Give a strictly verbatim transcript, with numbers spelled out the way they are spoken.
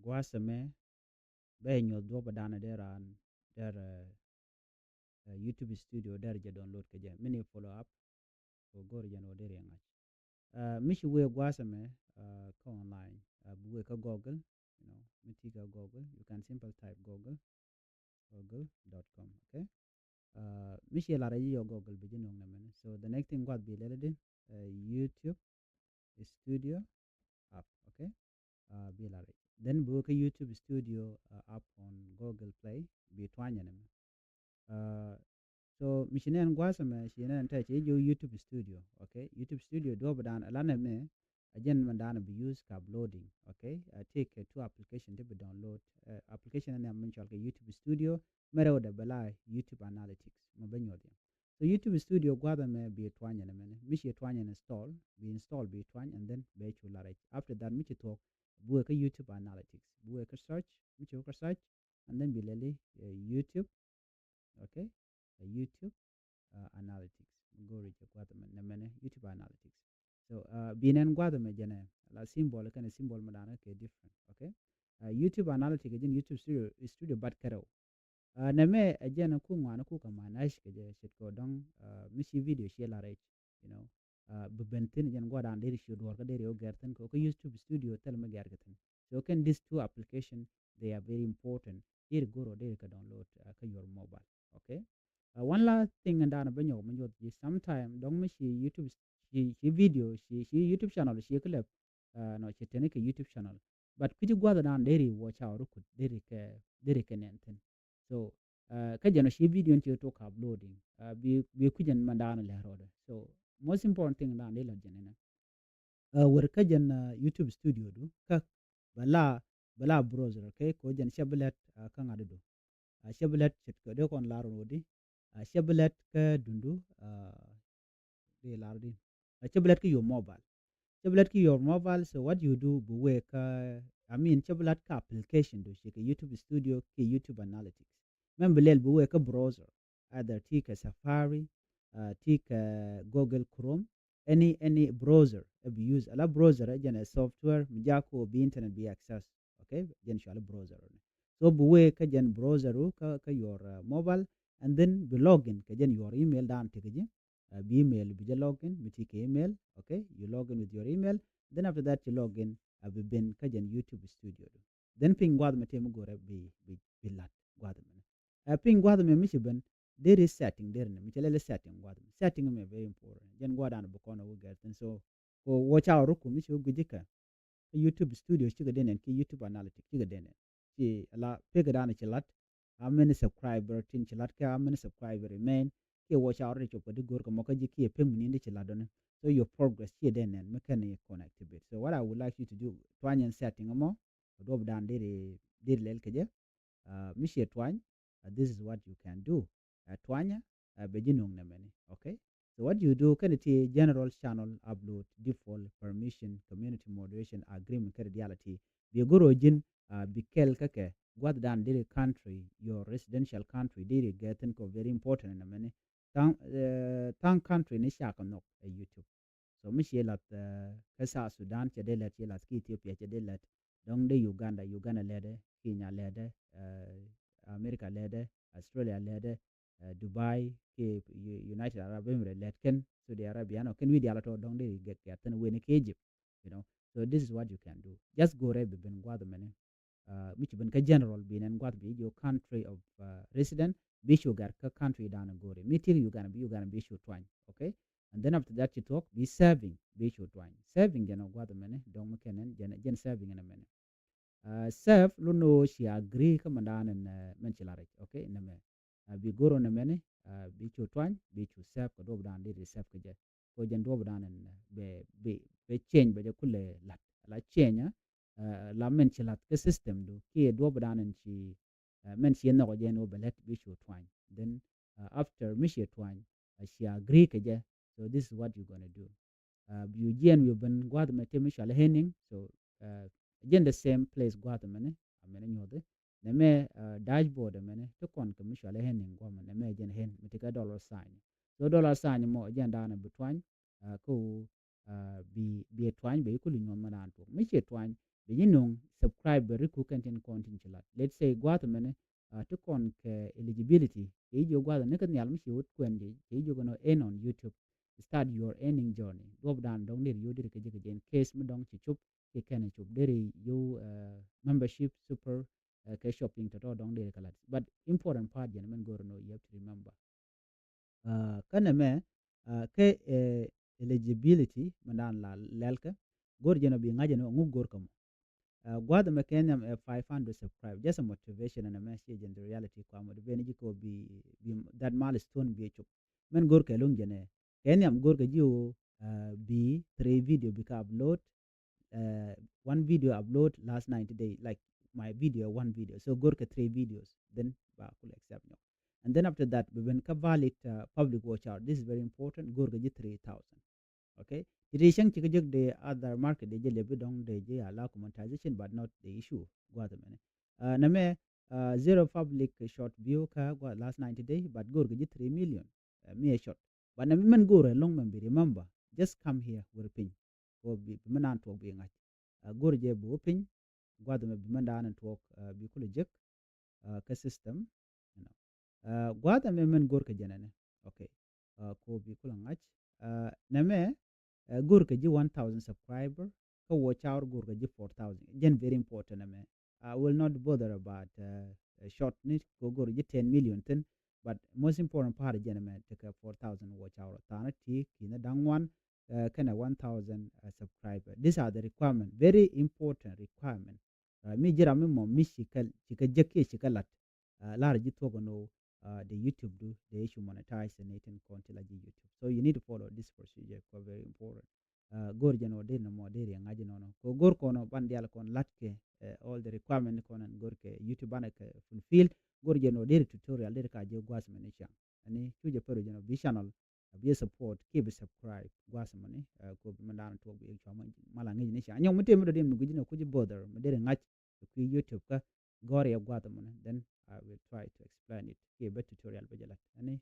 Gua̱a̱th ɛmɛ bɛ nyuɔth duɔ̱p ɛ danɛ dee raan der, eh, eh, YouTube Studio der jɛ download kɛ jɛ. Mi ni follow up kɛ go̱r jɛ ni wä der yɛ ŋa̱c. Eh, mi ci wee gua̱a̱th ɛmɛ, eh, kä online, eh, bi wee kä Google, you know, mi ti kä Google, you can simple type Google, google dot com, okay? Uh, mi ci lar a ji̱ yɔ Google bi ji̱ nuɔ̱ŋ nɛ mɛni. So the next thing gua̱th bi lɛl di, uh, YouTube Studio app, okay? Uh, bi lar a ji̱. Then bi wä kä YouTube Studio, uh, app on Google Play, bi tuany nɛ mɛ. Uh, so mi ci nɛn gua̱th mɛ, ci nɛn tɛ ci ji̱ YouTube Studio, okay? YouTube Studio duɔ̱p dan a lanɛ mɛ, a jɛn mɛ dan bi use ka uploading, okay? Uh, ti kɛ two application ti bi download. Uh, application ni a min cɔal kɛ YouTube Studio, mɛ rɛw dɛ bɛ la YouTube Analytics mɛ bɛ nyuɔth yɛn. So YouTube Studio gua̱th mɛ bi tuany nɛ mɛni. Mi ci tuany install, bi install bi tuany, and then bɛ cu la rɛc. After that mi ci thuɔk, bi wee kä YouTube Analytics, bi wee kä search, mi ci wä kä search, and then bi lɛli, uh, YouTube, okay? Uh, YouTube, uh, Analytics. Go̱ri jɛ gua̱th mɛ nɛ mɛnɛ YouTube Analytics. So, uh, bi nɛn gua̱th mɛ jɛnɛ la symbol kɛnɛ symbol mɛ danɛ kɛ different, okay? Uh, YouTube Analytics jɛn YouTube Studio, Studio bat kɛrɛw. Uh, nɛ mɛ ɛ jɛn ku ŋuan ku kɛ manage kɛ jɛ ce̱tkɛ dɔ̱ŋ, uh, mi ci video ci la rɛc, you know. Uh, bi ben thin jɛn gua̱dan deri ci duɔr kä deri wä gɛr thin kɛ, kɛ YouTube Studio thil mi gɛr kɛ thin. So kɛn these two application, they are very important. Deri go̱r wä deri kɛ download, uh, kä your mobile. Okay. Uh, one last thing in dan bɛ nyɔk mi nyuɔth ji̱ sometime dɔŋ mi ci YouTube ci, ci video ci, ci YouTube channel ci clip, uh, nɔ ci teni kɛ YouTube channel. But kui̱ci gua̱th dan deri wä ca wä rukut deri kɛ, deri kɛ nɛn thin. So, uh, kä jɛn ɔ ci video ni ci tok uploading. Uh, bi, bi kui̱ jɛn mɛ dan lɛ rɔɔdɛ. So most important thing dan deri la jɛn ni nɛ. Uh, wër kä jɛn, uh, YouTube Studio du kä bɛ la, bɛ la browser, okay? Ko jɛn cɛ bi lɛt, uh, kä ŋa̱t du. Uh, cɛ bi lɛt ce̱tkɛ dee kɔn lar rodi. Uh, cɛ bi lɛt kä dundu, uh, di lar di. Uh, cɛ bi lɛt kä your mobile. Cɛ bi lɛt kä your mobile, so what you do bi wee kä, I mean, cɛ bi lɛt kä application du ci kɛ YouTube Studio kɛ YouTube Analytics. Mɛn bi lɛl bi wee kä browser, either ti kɛ Safari, uh, ti kɛ Google Chrome, any, any browser ɛ bi use. Ala browser ɛ jɛn ɛ software mi jaku bi internet bi access. Okay, jɛn cuali browser ni. So bi wee kä jɛn browser wu kä, kä your, uh, mobile, and then bi login kɛ jɛn your email dan ti kɛ ji̱. Uh, bi email bi jɛ login, bi ti kɛ email, okay? You login with your email, then after that you login, uh, bi ben kä jɛn YouTube Studio du. Then piny gua̱th mɛ ti mi go̱rɛ bi, bi, bi lat gua̱th mɛ. Uh, piny gua̱th mɛ mi ci ben, there is setting, there ni mi ci lɛl setting gua̱th mɛ. Setting mɛ very important. Jɛn gua̱dan bi kɔn a wä gɛr thin. So ko wä ca wä ruk mi ci wä gui̱ci kɛ. Kä YouTube Studio cikɛ dee nɛn, ki YouTube Analytics cikɛ dee nɛn. Ci la pek dan ci lat, how many subscriber tin ci lat kɛ, how many subscriber remain, kiɛ watch hour ti cop kɛ di go̱r kɛ mɔ kä ji̱ kiɛ pek mi ni di ci lat dɔni. So your progress ciɛ dee nɛn mi kɛn ni connect bit. So what I would like you to do, tuany in setting mɔ, kɛ duɔp dan deri, deri lɛl kɛ jɛ. Uh, mi ciɛ tuany, uh, this is what you can do. Uh, tuanyä, uh, bɛ ji̱ nuŋ nɛ mɛni, okay? So what you do, kɛn ti general channel upload, default, permission, community moderation, agreement, kɛn dial ti. Bi go̱r ɔ ji̱n, uh, bi kɛl kä kɛ gua̱th dan deri country, your residential country, deri gɛthin kɔ very important nɛ mɛni. Thaŋ, uh, thaŋ country ni cakɛ nhɔk ɛ YouTube. So mi ciɛ lath, uh, kä South Sudan cɛ dee lɛt, ciɛ lath ki Ethiopia cɛ dee lɛt. Dɔŋ dee Uganda, Uganda lɛdɛ, Kenya lɛdɛ, uh, America lɛdɛ, Australia lɛdɛ, uh, Dubai, ki U-, United Arab Emirates lɛt kɛn, Saudi Arabia, nɔ kɛn wi̱i̱ dial tɔ dɔŋ dee gɛ, gɛ thin wen ki Egypt, you know. So this is what you can do. Just go̱r ɛ bi ben gua̱th mɛni. Uh, mi ci ben kä general bi nɛn gua̱th bi ji̱ country of, uh, resident, bi cu gɛr kä country dan go̱ri. Mi ti Uganda bi Uganda bi cu tuany, okay? And then after that ci tuɔk bi saving bi cu tuany. Saving jɛn ɔ gua̱th mɛni, dɔŋ mi kɛn nɛn jɛn, jɛn saving nɛ mɛni. Uh, save lun ɔ ci agree kä mɛ dan nɛn, uh, mɛn ci la rɛc, okay? Nɛ mɛ. Uh, bi go̱r ɔ nɛ mɛni, uh, bi cu tuany, bi cu save kɛ duɔp dan di di save kɛ jɛ. Ko jɛn duɔp dan ɛn bɛ, bɛ, bɛ change bɛ jɛ kulɛ lat. La change, eh, la mɛn ci lat kä system du kiɛ duɔp dan ɛn ci, eh, mɛn ci nhɔk jɛn wä bɛ lɛt bi cu tuany. Then, eh, after mi ci tuany, eh, ci agree kɛ jɛ. So this is what you gonna do. Eh, bi jiɛn wi̱i̱ ben gua̱th mɛ ti mi cɔal earning. So, eh, jɛn the same place gua̱th mɛni, a mɛni nyuɔthi. Nɛ mɛ, uh, dashboard mɛnɛ ti kɔn kɛ mi cɔal earning guamɛ, nɛ mɛ jɛn earn mi ti kɛ dollar sign. So dollar sign mɔ jɛn daanɛ bi tuany, uh, kä wu, uh, bi, bi tuany bɛ ikuli nyuɔn mɛ daan tuɔk. Mi ciɛ tuany, Bi ji̱ nuŋ subscribe bɛ ri ku kɛn tin kɔn tin ci lat. Let's say gua̱a̱th mɛni ti kɔn kɛ eligibility, kɛ ji̱ jiök gua̱a̱th ni kä nhial mi ci wut kuɛn ji̱, kɛ ji̱ jiök nɔ en on YouTube, start your earning journey. Duɔp dan dɔŋ deri yio̱w deri kɛ ji̱ kɛ jɛ in case mi dɔŋ ci cop, kɛ kɛn cop deri yio̱w membership, super, kɛ shopping tɔtɔ dɔŋ deri kɛ lat. But important part jɛn mɛn go̱r nɔ, you have to remember. Kä nɛmɛ kɛ eligibility mɛ dan la lɛlkɛ, go̱r jɛn ɔ bi ŋa̱c jɛn ɔ ŋuk go̱r kɛ mɔ. Gua̱th mɛ kɛ nhiam ɛ five hundred subscribe, just a motivation, ɛn ɛmɛ ciɛ jɛn the reality kua motivate ni ji̱ kɛ ɔ bi, bi that milestone bi cop. Mɛn go̱r kɛ luŋ jɛn ɛ kɛ nhiam go̱r kɛ ji̱ ɔ bi three video bi kɛ upload, one video upload last ninety day, like my video, one video. So go̱r kɛ three videos, then ba kul accept nyɔk. And then after that bi ben kä valid public watch hour. This is very important. Go̱r kɛ ji̱ three thousand. Okay. Ti ti cäŋ ci kä jek de other market de jɛ lep bi dɔŋ de jɛ ala monetization, but not the issue. Gua̱th mɛni nɛmɛ zero public short view kä gua̱th last ninety day, but go̱r kɛ ji̱ three million mi ɛ short. But nɛmɛ mɛn go̱r ɛlɔŋ mɛn bi remember, just come here wër piny. Kɛ bi mɛn an tuɔk bi ŋa̱c. Go̱r jɛ bi wä piny. Gua̱th mɛ bi mɛn dan tuɔk bi kulɛ jek kä system. Gua̱th ɛmɛ mɛn go̱r kɛ jɛn ɛnɛ. Okay. Kɛ bi kulɛ ŋa̱c. Nɛmɛ go̱r kɛ ji̱ one thousand subscriber, kä watch hour go̱r kɛ ji̱ four thousand. Jɛn very important ɛmɛ. I will not bother about short ni kɛ go̱r ji̱ ten million thin, but most important part jɛn ɛmɛ tekɛ four thousand watch hour. Tha̱a̱ŋ ti ki̱n da̱ŋ wan kɛnɛ one thousand subscriber. These are the requirement, very important requirement. Mi ji̱ ram mi mɔ mi ci kɛ, ci kɛ jek kiɛ ci kɛ lat. Lar ji̱ thuɔk ɛn ɣöö the YouTube du the issue monetize ni tin kɔn ti la ji̱ YouTube. So you need to follow this procedure, kɔ very important. Go̱r jɛn ɣöö deri nɔmɔ deri ŋa̱c nɔnɔ. Kɛ go̱r kɔn ɔ ban dial kɔn lat kɛ all the requirement kɔn ɛn go̱r kɛ YouTube banɛ kɛ fulfill. Go̱r jɛn ɣöö deri tutorial deri ka ji̱ gua̱th mɛni ciaŋ. Ɛni cu jɛ pɛr jɛn ɣöö bi channel a bi support, kiɛ bi subscribe gua̱th mɔni. Kɛ bi mɛn dan tuɔk bi cua mal a ŋi̱c ni ca nyɔk mi tëë mi dɔ̱diɛn mi gui̱c ni kuc bother mi deri ŋa̱c kɛ kui̱ YouTube kä gɔ̱r yɛ gua̱th mɔni. Then I will try to explain it kiɛ bɛ tutorial bɛ jɛ lat. Ɛni